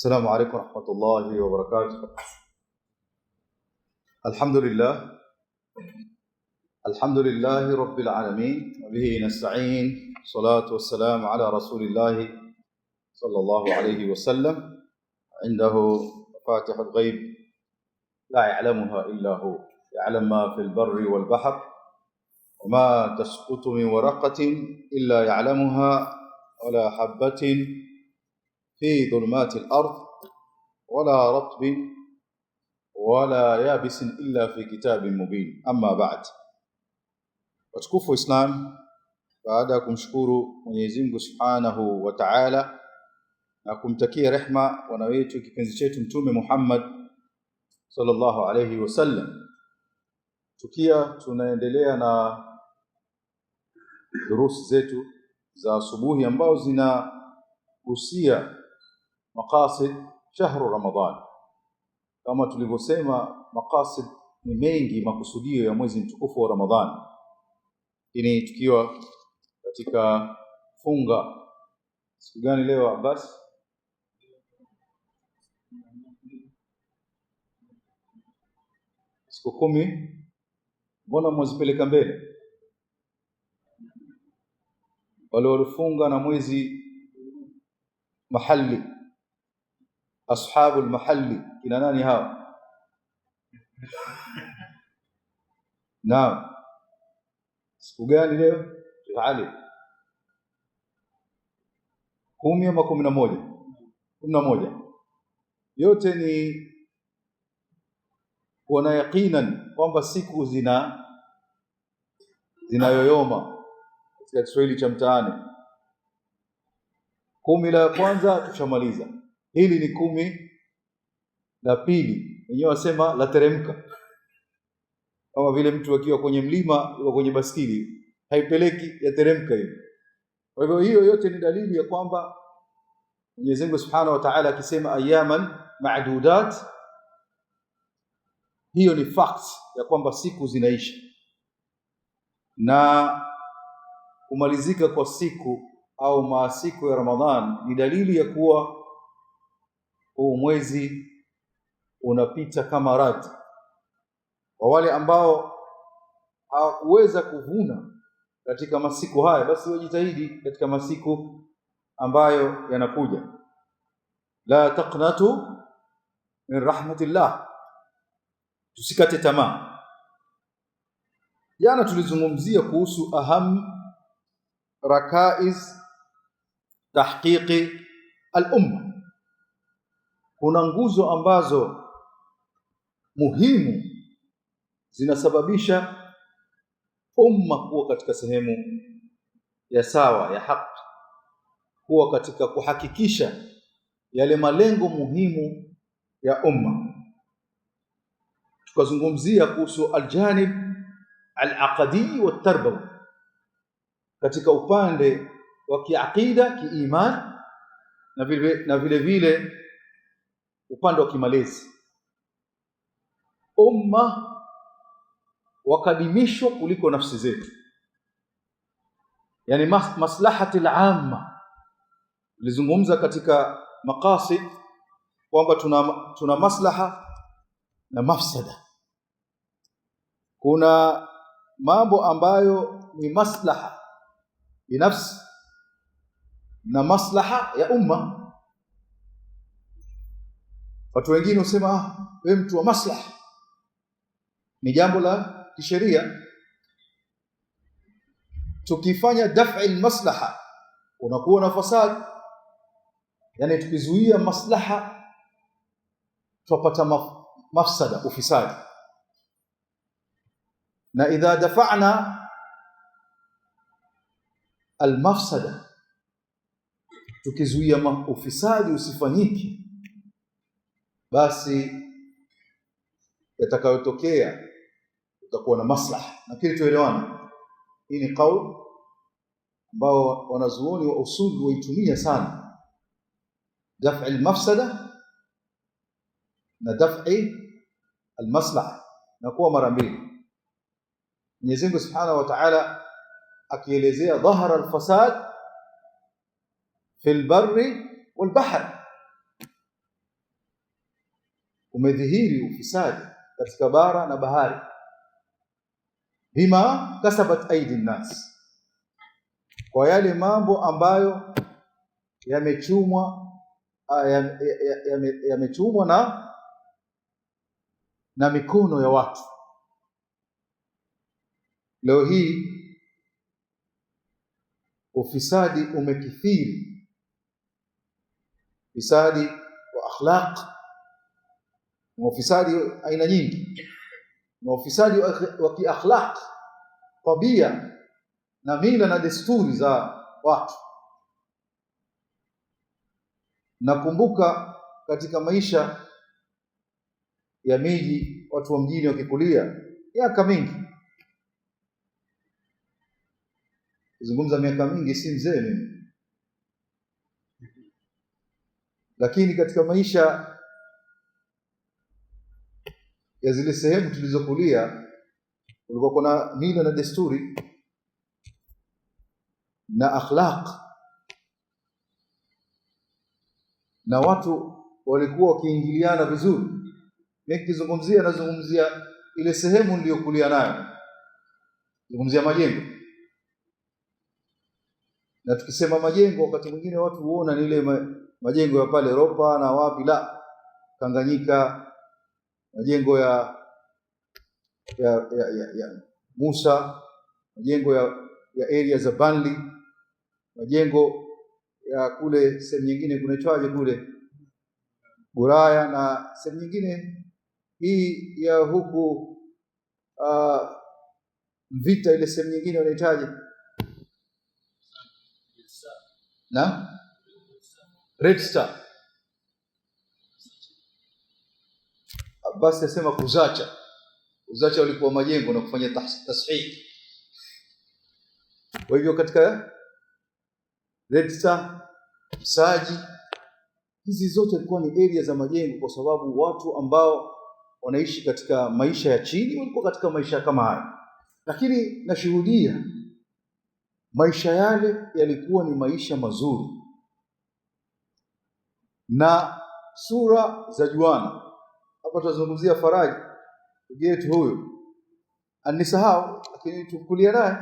السلام عليكم ورحمة الله وبركاته. الحمد لله، الحمد لله رب العالمين، وبه نستعين، الصلاة والسلام على رسول الله صلى الله عليه وسلم. عنده مفاتح الغيب لا يعلمها إلا هو، يعلم ما في البر والبحر، وما تسقط من ورقة إلا يعلمها، ولا حبة في ظلمات الأرض ولا رطب ولا يابس إلا في كتاب مبين. Amma ba'd. Watukufu wa Islam, baada ya kumshukuru Mwenyezi Mungu Subhanahu wa Ta'ala na kumtakia rehma bwana wetu kipenzi chetu Mtume Muhammad sallallahu alayhi wasallam, tukia tunaendelea na durusi zetu za asubuhi ambao zinahusia maqasid shahru Ramadhan. Kama tulivyosema, maqasid ni mengi, makusudio ya mwezi mtukufu wa Ramadhan. Lakini tukiwa katika funga, siku gani leo Abbas? Siku 10. Mbona mwazipeleka mbele? Wale walifunga na mwezi mahali, ashabul mahali, kina nani hao? Naam, siku gani leo? Ali 10 ama 11? 11. Yote ni kuwa na yaqinan kwamba siku zinayoyoma katika Kiswahili cha mtaani. 10 la kwanza tushamaliza, hili ni 10 la pili, wenyewe wasema la teremka, kama vile mtu akiwa kwenye mlima yuko kwenye baskili haipeleki, yateremka hivi. Kwa hivyo hiyo yote ni dalili ya kwamba Mwenyezi Mungu Subhanahu wa Ta'ala akisema ayaman ma'dudat, hiyo ni fact ya kwamba siku zinaisha, na kumalizika kwa siku au maasiku ya Ramadhan ni dalili ya kuwa huu mwezi unapita kama radi. Kwa wale ambao hawakuweza kuvuna katika masiku haya, basi wajitahidi katika masiku ambayo yanakuja. La taqnatu min rahmatillah, tusikate tamaa. Jana tulizungumzia kuhusu aham rakaiz tahqiqi al-umma. Kuna nguzo ambazo muhimu zinasababisha umma kuwa katika sehemu ya sawa ya haki, kuwa katika kuhakikisha yale malengo muhimu ya umma. Tukazungumzia kuhusu aljanib alaqadi watarbawi, katika upande wa kiaqida, kiiman, na vile vile upande wa kimalezi. Umma wakadimishwa kuliko nafsi zetu, yani maslahati al-amma. Tulizungumza katika maqasid kwamba tuna maslaha na mafsada. Kuna mambo ambayo ni maslaha binafsi na maslaha ya umma. Watu wengine husema wewe mtu wa maslaha, ni jambo la kisheria. Tukifanya daf'i maslaha unakuwa na fasad, yani tukizuia maslaha tupata mafsada, ufisadi. Na idha dafa'na almafsada, tukizuia ufisadi usifanyike, basi yatakayotokea utakuwa na maslaha. Lakini tuelewane, hii ni kauli ambao wanazuoni wa usuli waitumia sana, daf'i almafsada na daf'i almaslaha, na kuwa mara mbili. Mwenyezi Mungu Subhanahu wa Ta'ala akielezea dhahara alfasad fi albarri walbahr, Umedhihiri ufisadi katika bara na bahari, bima kasabat aidi nnas, kwa yale mambo ambayo yamechumwa yamechumwa na mikono ya watu. Leo hii ufisadi umekithiri, ufisadi wa akhlaq na ufisadi aina nyingi, na ufisadi wa kiakhlaq, tabia na mila na desturi za watu. Nakumbuka katika maisha ya miji, watu wa mjini wakikulia miaka mingi, kuzungumza miaka mingi, si mzee mimi, lakini katika maisha ya zile sehemu tulizokulia kulikuwa kuna mila na desturi na akhlaq, na watu walikuwa wakiingiliana vizuri. Mimi nikizungumzia, nazungumzia ile sehemu niliyokulia nayo, zungumzia majengo. Na tukisema majengo, wakati mwingine watu huona ni ile majengo ya pale Ropa na wapi, la Tanganyika, majengo ya Musa, majengo ya area za Burnley, majengo ya kule sehemu nyingine kunaitwaje kule Buraya, na sehemu nyingine hii ya huku Mvita, ile sehemu nyingine wanaitaje na Red Star. Basi nasema Kuzacha, Kuzacha walikuwa majengo na kufanya tashihi. Kwa hivyo katika Red Star, Msaji, hizi zote ilikuwa ni area za majengo, kwa sababu watu ambao wanaishi katika maisha ya chini walikuwa katika maisha kama haya. Lakini nashuhudia maisha yale yalikuwa ni maisha mazuri na sura za juana. Hapa tunazungumzia Faraji ndugu yetu huyu, anisahau, lakini tukulia naye,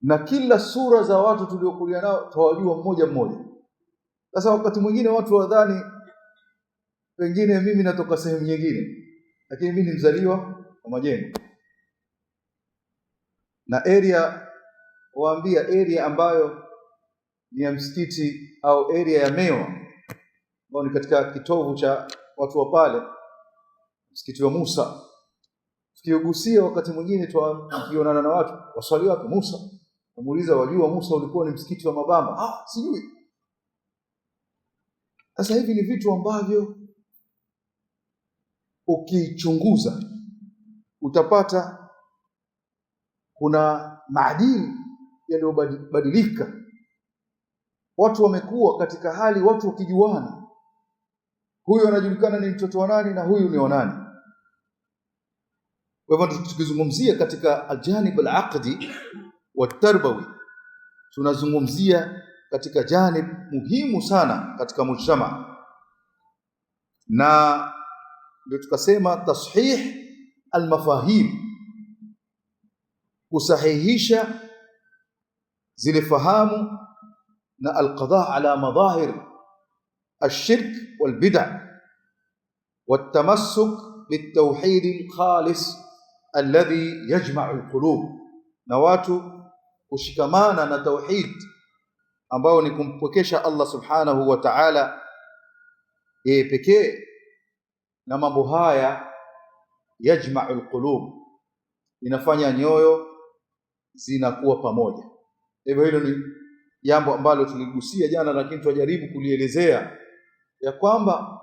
na kila sura za watu tuliokulia nao tawajua mmoja mmoja. Sasa wakati mwingine watu wadhani pengine mimi natoka sehemu nyingine, lakini mimi ni mzaliwa wa Majengo, na area waambia area ambayo ni ya msikiti au area ya Mewa, ambao ni katika kitovu cha watu wa pale, msikiti wa Musa. Tukiugusia wakati mwingine tukionana na watu, waswali wapi Musa? Namuuliza, wajua Musa ulikuwa ni msikiti wa mabamba? Ah, sijui. Sasa hivi ni vitu ambavyo ukichunguza utapata kuna maadili yaliyobadilika. Watu wamekuwa katika hali, watu wakijuana, huyu anajulikana ni mtoto wa nani na huyu ni wa nani. Kwa hivyo tukizungumzia katika aljanib alaqdi watarbawi, tunazungumzia katika janib muhimu sana katika mujtama, na ndio tukasema tashih almafahim, kusahihisha zile fahamu, na alqada ala madahir alshirk walbid'a والتمسك بالتوحيد الخالص الذي يجمع القلوب, na watu kushikamana na tauhid ambao ni kumpwekesha Allah subhanahu wa ta'ala yeye pekee, na mambo haya yajma'u alqulub, inafanya nyoyo zinakuwa pamoja. Hivyo hilo ni jambo ambalo tuligusia jana, lakini tujaribu kulielezea ya kwamba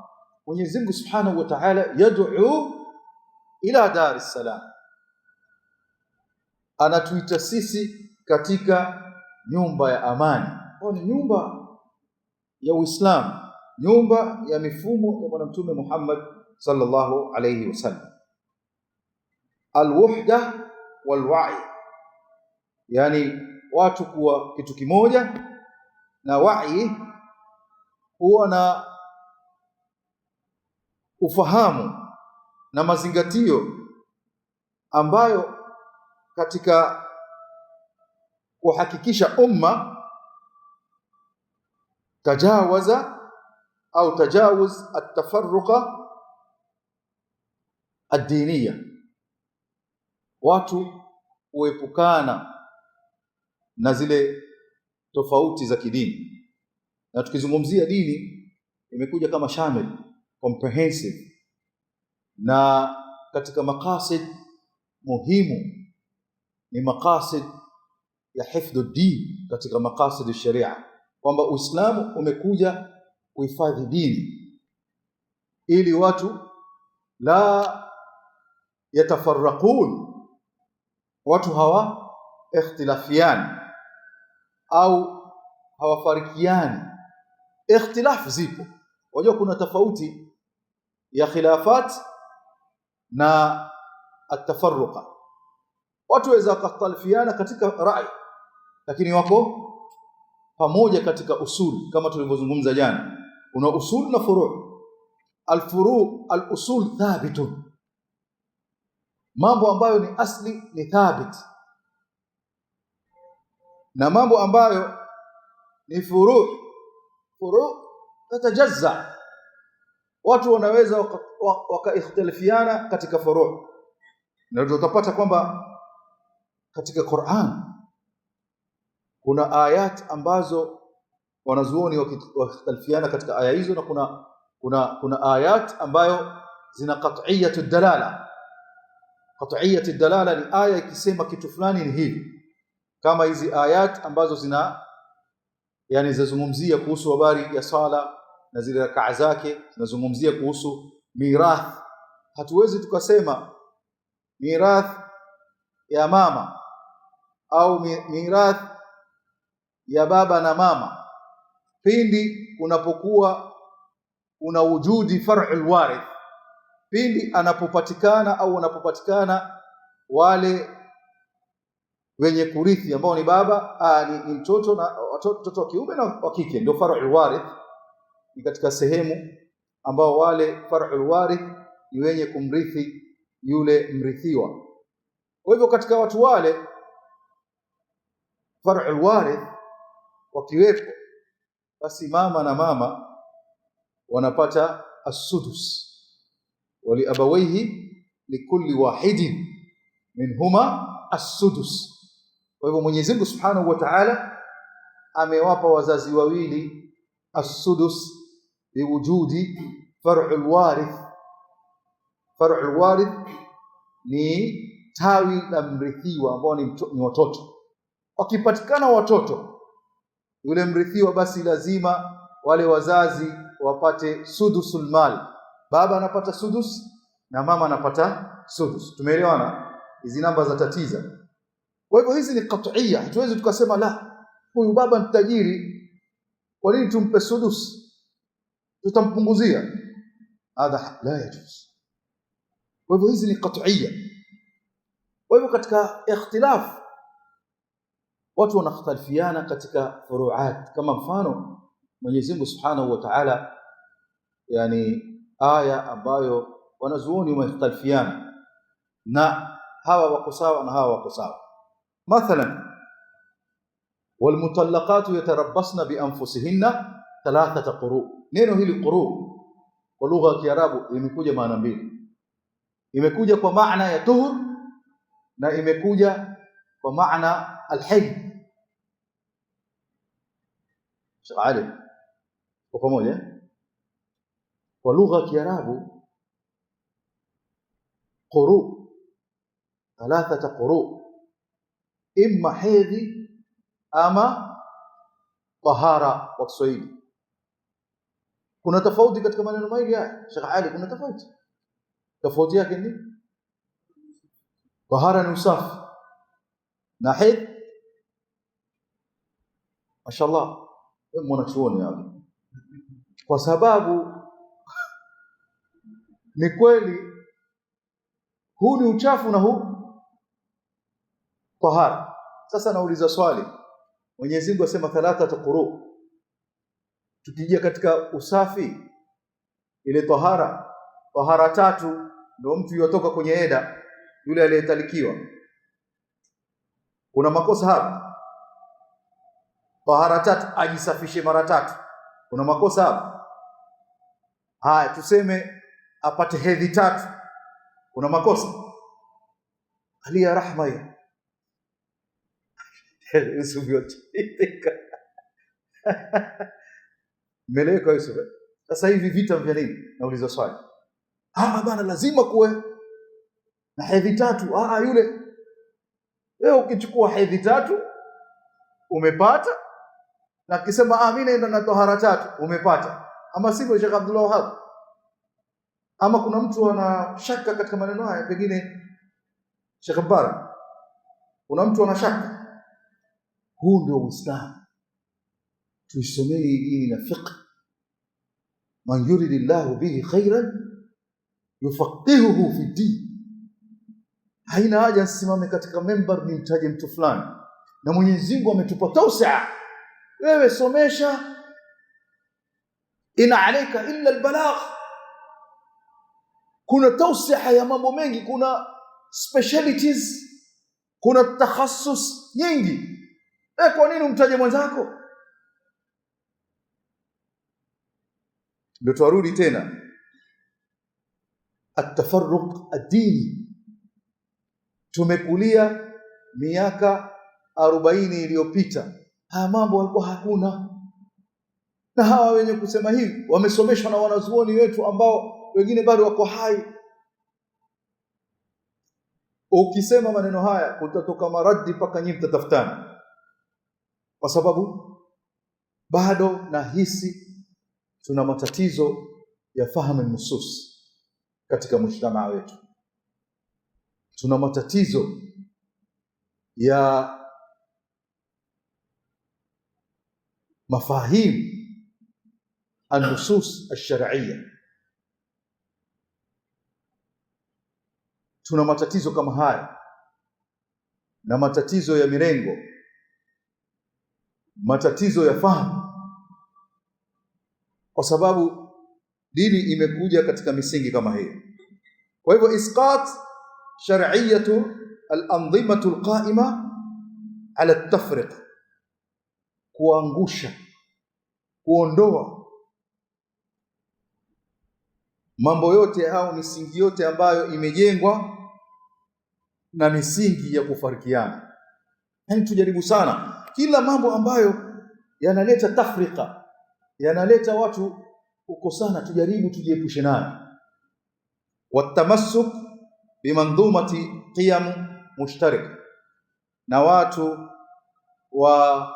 Mwenyezi Mungu Subhanahu wa Ta'ala yad'u ila dar es salaam, anatuita sisi katika nyumba ya amani. Kwa ni nyumba ya Uislamu, nyumba ya mifumo ya Bwana Mtume Muhammad sallallahu alayhi wasallam. Alwahda walwa'i, yani watu kuwa kitu kimoja, na wa'i huwa na ufahamu na mazingatio ambayo katika kuhakikisha umma tajawaza au tajawuz at-tafarruqa ad-diniya, watu kuepukana na zile tofauti za kidini. Na tukizungumzia dini imekuja kama shamil, comprehensive, na katika maqasid muhimu ni maqasid ya hifdhu din, katika maqasid sharia, kwamba Uislamu umekuja kuhifadhi dini ili watu la yatafarraqun, watu hawa ikhtilafiani au hawafarikiani. Ikhtilaf zipo, wajua kuna tofauti ya khilafat na atafarruqa. Watu waweza wakhtalifiana katika rai, lakini wako pamoja katika usul, kama tulivyozungumza jana. Kuna usul na furu. Alfuru, alusul thabitun, mambo ambayo ni asli ni thabit, na mambo ambayo ni furu, furu tatajazza. Watu wanaweza wakaihtilifiana katika furu, na tutapata kwamba katika Qur'an kuna ayat ambazo wanazuoni wakhtalifiana katika aya hizo, na kuna ayat ambayo zina qat'iyatu dalala. Qat'iyatu dalala ni aya ikisema kitu fulani ni hivi, kama hizi ayat ambazo zina yani zinazungumzia kuhusu habari ya sala na zile rakaa zake, zinazungumzia kuhusu mirath. Hatuwezi tukasema mirath ya mama au mirath ya baba na mama pindi kunapokuwa kuna wujudi far'ul warith, pindi anapopatikana au wanapopatikana wale wenye kurithi ambao ni baba ni mtoto na mtoto wa kiume na wa kike, ndio far'ul warith. Ni katika sehemu ambao wale far'ul warith ni wenye kumrithi yule mrithiwa. Kwa hivyo katika watu wale far'ul warith wakiwepo, basi mama na mama wanapata as-sudus, wali abawaihi likulli wahidin minhuma as-sudus. Kwa hivyo Mwenyezi Mungu Subhanahu wa Ta'ala amewapa wazazi wawili as-sudus biwujudi far'ul warith. Far'ul warith ni tawi la mrithiwa ambao ni watoto. Wakipatikana watoto yule mrithiwa, basi lazima wale wazazi wapate sudusul mal. Baba anapata sudus na mama anapata sudus. Tumeelewana? Hizi namba za tatiza. Kwa hivyo hizi ni qat'iyya, hatuwezi tukasema la, huyu baba ni tajiri, kwa nini tumpe sudus? Tutampunguzia. Hadha la yajuz. Kwa hivyo hizi ni qat'iyya. Kwa hivyo katika ikhtilaf watu wanakhtalifiana katika furuat, kama mfano Mwenyezi Mungu Subhanahu wa Ta'ala, yani aya ambayo wanazuoni wamekhtalifiana na hawa wako sawa na hawa wako sawa. Mathalan, walmutallaqatu yatarabbasna bianfusihinna thalathata quru. Neno hili quru kwa lugha ya Kiarabu imekuja maana mbili, imekuja kwa maana ya tuhur na imekuja kwa maana alhayd. Sheikh Ali, kwa pamoja kwa lugha ya Kiarabu quru, thalathata quru, imma hedhi ama tahara kwa Kiswahili. Kuna tofauti katika maneno mawili haya, Sheikh Ali, kuna tofauti. Tofauti yake ni tahara ni usafi na hedhi, mashallah, wewe mwanachuoni hapo, kwa sababu ni kweli huu ni uchafu na huu tahara. Sasa nauliza swali, Mwenyezi Mungu asema thalathatu quru, tukija katika usafi ile tahara Tahara tatu ndio mtu yotoka kwenye eda, yule aliyetalikiwa. Kuna makosa hapa? Tahara tatu ajisafishe mara tatu, kuna makosa hapa? Haya, tuseme apate hedhi tatu, kuna makosa? Alia rahma hiyo. Yusuf yote Meleweka Yusuf. Sasa hivi vita vya nini? Nauliza swali. Ah bana, lazima kuwe na hedhi tatu. Ah, yule wewe ukichukua hedhi tatu umepata, na kisema ah, mimi naenda na tohara tatu umepata, ama sivyo, Sheikh Abdullah Wahab? Ama kuna mtu ana shaka katika maneno haya? Pengine Sheikh Mbarak, kuna mtu ana shaka? Huu ndio Uislamu, tuisomee dini na fiqh. Man yuridillahu bihi khairan yufaqihuhu fi din. Haina haja nsimame katika membar nimtaje mtu fulani, na Mwenyezi Mungu ametupa tausia. Wewe somesha, ina alaika illa albalagh. Kuna tausia ya mambo mengi, kuna specialities, kuna takhasus nyingi. Kwa nini umtaje mwenzako? Ndio twarudi tena atafarruq ad-dini. Tumekulia miaka 40 iliyopita, haya mambo yalikuwa hakuna, na hawa wenye kusema hivi wamesomeshwa na wanazuoni wetu ambao wengine bado wako hai. Ukisema maneno haya kutatoka maradhi mpaka nyinyi mtatafutana, kwa sababu bado nahisi tuna matatizo ya fahamu nusus katika mujtamaa wetu. Tuna matatizo ya mafahim an-nusus ash-shar'iyya. Tuna matatizo kama haya na matatizo ya mirengo, matatizo ya fahamu, kwa sababu dini imekuja katika misingi kama hiyo. Kwa hivyo isqat shar'iyyatu al-anzimatu al-qa'ima ala at-tafriq, kuangusha, kuondoa mambo yote au misingi yote ambayo imejengwa na misingi ya kufarikiana. Yaani tujaribu sana kila mambo ambayo yanaleta tafrika, yanaleta watu kukosana, tujaribu tujiepushe nayo. Watamassuk bimandhumati qiyam mushtarika, na watu wa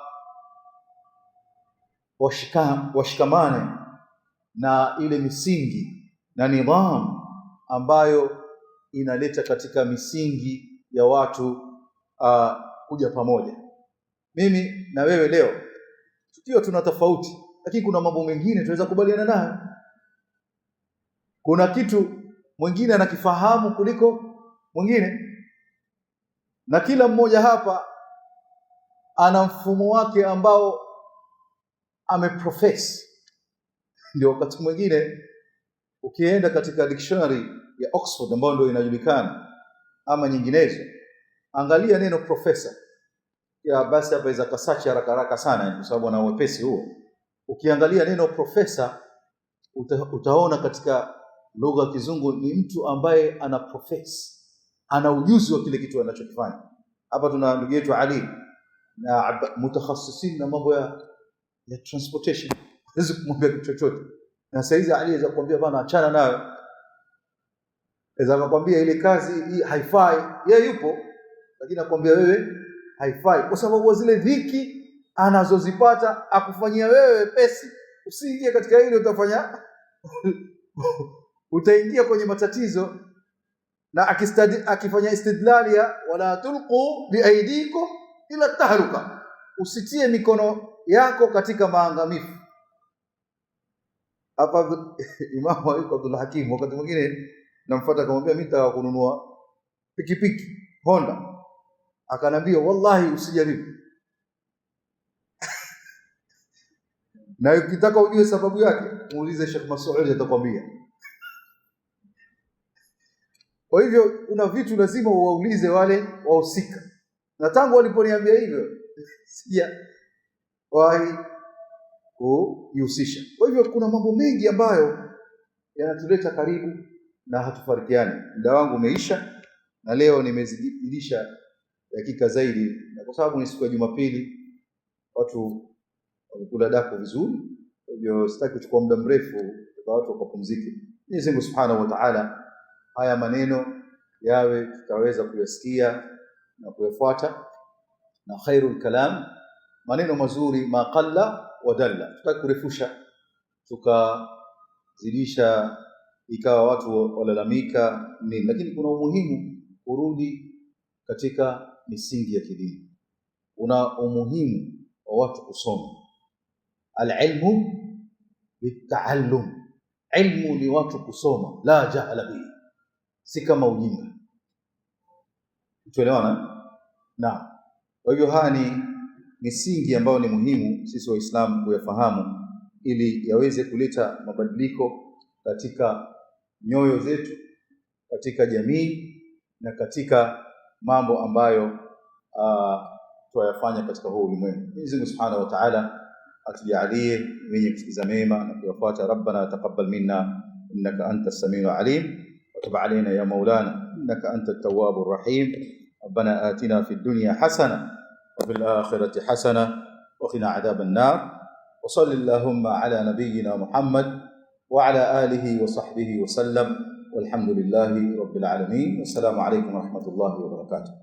washikamane na ile misingi na nidhamu ambayo inaleta katika misingi ya watu kuja pamoja. Mimi na wewe leo tukiwa tuna tofauti, lakini kuna mambo mengine tunaweza kubaliana nayo. Kuna kitu mwingine anakifahamu kuliko mwingine, na kila mmoja hapa ana mfumo wake ambao ameprofess. Ndio wakati mwingine ukienda katika dictionary ya Oxford ambayo ndio inajulikana ama nyinginezo, angalia neno professor ya basi hapa iza kasachi haraka haraka sana, kwa sababu ana wepesi huo. Ukiangalia neno profesa utaona katika lugha ya Kizungu ni mtu ambaye ana profess, ana ujuzi wa kile kitu anachokifanya. Hapa tuna ndugu yetu Ali na mutakhasisin na mambo ya transportation, huwezi kumwambia kitu chochote. Na saizi Ali aweza kukwambia bana, achana nayo, aweza kukwambia ile kazi hii haifai. Yeye yupo, lakini akwambia wewe haifai, kwa sababu zile dhiki anazozipata akufanyia wewe pesi. Usiingie katika hilo, utafanya utaingia kwenye matatizo. Na akifanya istidlali ya wala tulqu biaidikum ila tahluka, usitie mikono yako katika maangamifu. Hapa Imamu yuko Abdul Hakim, wakati mwingine namfuata akamwambia mimi nataka kununua pikipiki Honda, akanambia wallahi usijaribu. Na ukitaka ujue sababu yake muulize Sheikh Mas'ud, atakwambia. Kwa hivyo kuna vitu lazima uwaulize wale wahusika, na tangu waliponiambia hivyo sijawahi kujihusisha. Kwa hivyo kuna mambo mengi ambayo yanatuleta karibu na hatufarikiani. Muda wangu umeisha, na leo nimezidisha dakika zaidi, na kwa sababu ni siku ya Jumapili, watu wamekula daku vizuri, kwa hivyo sitaki kuchukua muda mrefu, kwa watu wakapumzike. Mwenyezi Mungu Subhanahu wa Ta'ala, haya maneno yawe tutaweza kuyasikia na kuyafuata, na khairul kalam, maneno mazuri, ma qalla wa dalla. Tutaki kurefusha tukazidisha ikawa watu walalamika nini, lakini kuna umuhimu kurudi katika misingi ya kidini. Kuna umuhimu wa watu kusoma. Alilmu bitaallum, ilmu ni watu kusoma, la jahla bihi, si kama ujinga. Tuelewana? Naam. Kwa hivyo haya ni misingi ambayo ni muhimu sisi Waislamu kuyafahamu ili yaweze kuleta mabadiliko katika nyoyo zetu, katika jamii na katika mambo ambayo tuyafanya katika huu ulimwengu. Mwenyezi Mungu Subhanahu wa Ta'ala atujalie wenye kusikiza mema na kuyafuata. Rabbana taqabbal minna innaka anta samiul alim wa tub alaina ya maulana innaka anta tawwabur rahim. Rabbana atina fid dunya hasana wa fil akhirati hasana wa qina adhaban nar. Wa salli allahumma ala nabiyyina Muhammad wa ala alihi wa sahbihi wa sallam, walhamdulillahi rabbil alamin. Wassalamu alaykum wa rahmatullahi wa barakatuh.